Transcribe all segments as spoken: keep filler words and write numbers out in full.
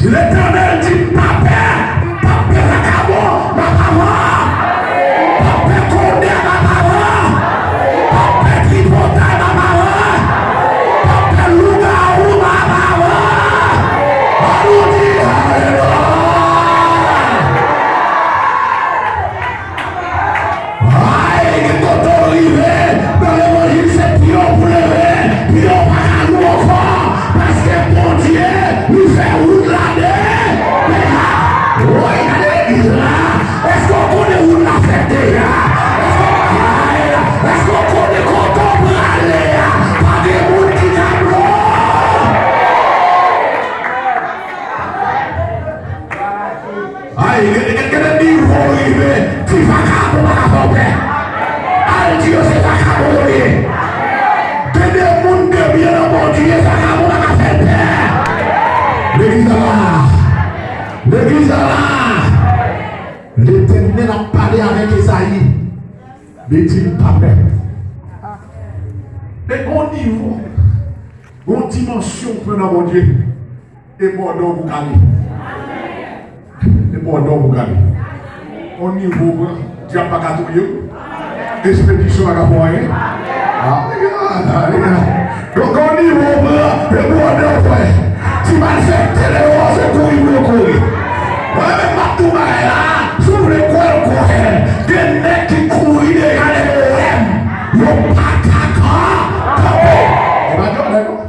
Letènèl di, m pa pè, m p ap pè vakabon, m ap avan. M p ap pè kondè, m ap avan. M p ap pè tripotay, m ap avan. M p ap pè lougawou, m ap avan. Ann nou di alelouya. Ay, gen kote w rive nan levanjil, se pye w pou leve, pye w pa ka lou ankò, paske Bondye, li fè wout la de, deja. Woy, gade legliz la. Èske w konnen wout la fèt deja? Èske w konnen, èske w konnen kote w prale a? Pa gen moun ki ka bloke. Ay, gade, gade, gade nivo w rive. Ti vakabon pa ka fè w pè. Al di yo se vakabon yo ye. Gen de moun debyen nan Bondye, vakabon pa ka fè l pè. Legliz la la. Legliz la la. Letènèl ap pale avèk Ezayi. Li di l pa pè. E gon nivo, gon dimansyon w pran nan Bondye. E bòdè w pou kale. E bòdè w pou kale. On nivo w pran, dyab pa ka touye w. Espedisyon pa ka fè w anyen. Alelouya, alelouya. Donk, on nivo w pran, e bòdè w pran. Si malfektè deyo, se kouri pou yo kouri. Mwen menm, m ap di w bagay la, si w vle kwè l, kwè l. Gen nèg ki kouri deja lè yo wè m. Yo pa ka kanpe. E pa dyòlè non.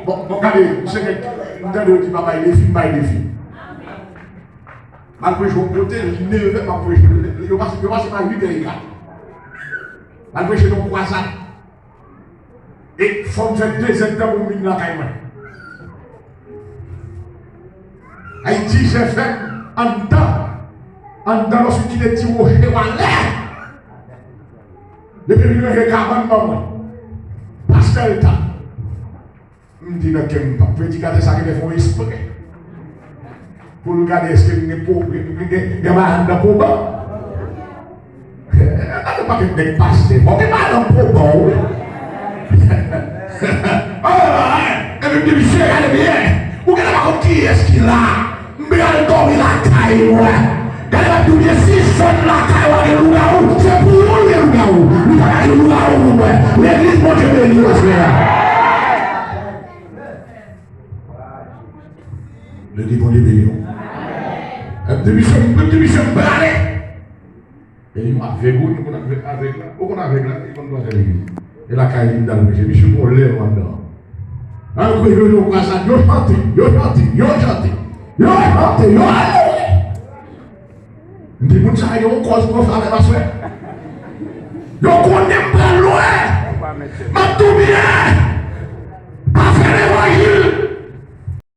Bon, bon, gade, misye gen, m tande yo di pa bay defi, m bay defi. M al preche yon kote, li neve m ap preche. Yo pase, yo pase m a uit è kat. M al preche nan yon kwazad. E fò m fè de zèdtan pou m vin lakay mwen. Ay, ti jèfèm anndan. Anndan, lòske kite ti woche w alè. Depi vin ranje kabann ban mwen. Pastè l ta. M di nan kè m, predikatè sa genlè fè yon espre pou l gade èske m gen po, gen, gen, gen malad nan poban. Gade pakèt nèg pastè, bon, gen malad nan poban, wi. Epi m di, misye, gade byen, ou genlè pa konn kiyès ki la. M pral dòmi lakay mwen. Gade m ap di w byen, si zòn lakay ou a gen lougawou, se pou ou l gen lougawou. Li pa ka gen lougawou pou mwen. Legliz Bondye beni w, frè. Legliz Bondye beni w. M di misye, m di misye, m prale. E yon avèg, wi, nou konn avèg, avèg la. Ou konn avèg la, li konn pran legliz. E lakay li m t al preche. Misye pran lè anndan. An kwe yo, yo kwazad, yo chante, yo chante, yo chante, yo chante, yo adore. M di moun sa yo yon kòz pou yo fè avè m aswè. Yo konnen m pral lwen. M ap di